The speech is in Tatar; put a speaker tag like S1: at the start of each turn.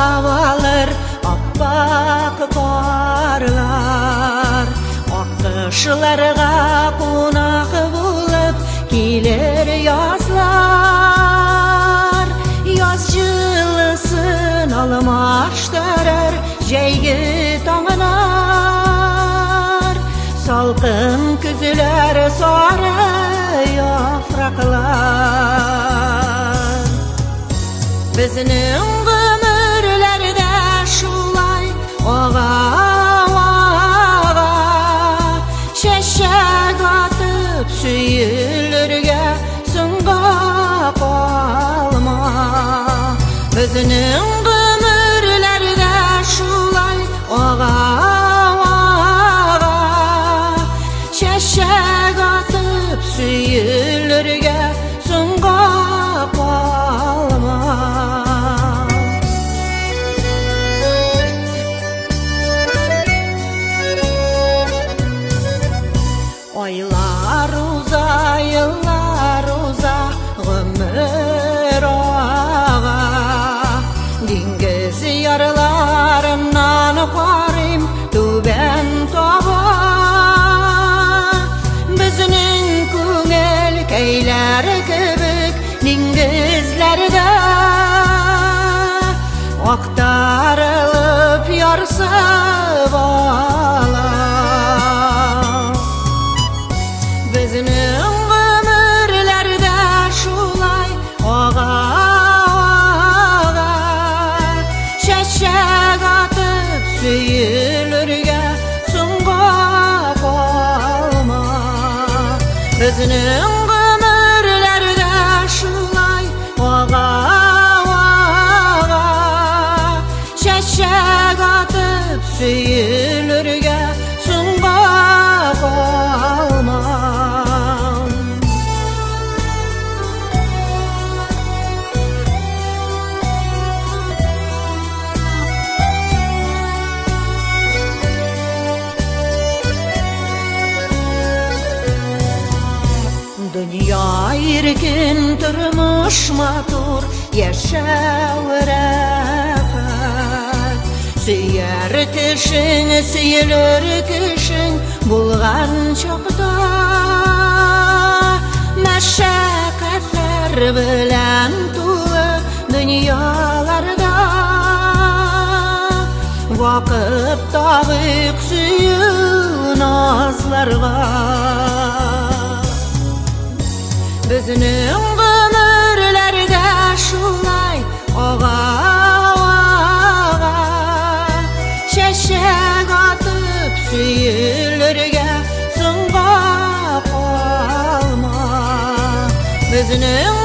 S1: Каплап алыр ап-ак карлар. Аккошларга кунак булып килер язлар. Яз җылысын алмаштырыр җәйге таңнар. Салкын көзләр, сары яфраклар. Безнең гомерләрдә шулай ага, ага, чәчәк атып сөелергә соңга калма. Безнең гомерләрдә шулай ага, ага, чәчәк атып сөелергә соңга калма. Айлар уза, еллар уза, гомер ага. Диңгез ярларыннан карыйм түбән таба. Безнең күңелкәйләр кебек диңгезләрдә актарылып ярсып ала. Безнең гомерләрдә шулай ага, ага, чәчәк атып сөелергә соңга калма. Безнең гомерләрдә шулай ага, ага, чәчәк атып сөелергә соңга калма. Дөнья иркен, тормыш матур, яшәү рәхәт. Сөяр кешең, сөелер кешең булган чакта, мәшәкатьләр белән тулы дөньяларда вакыт табыйк сөю назларга. Безнең гомерләрдә шулай ага, ага, чәчәк атып сөелергә соңга калма. Безнең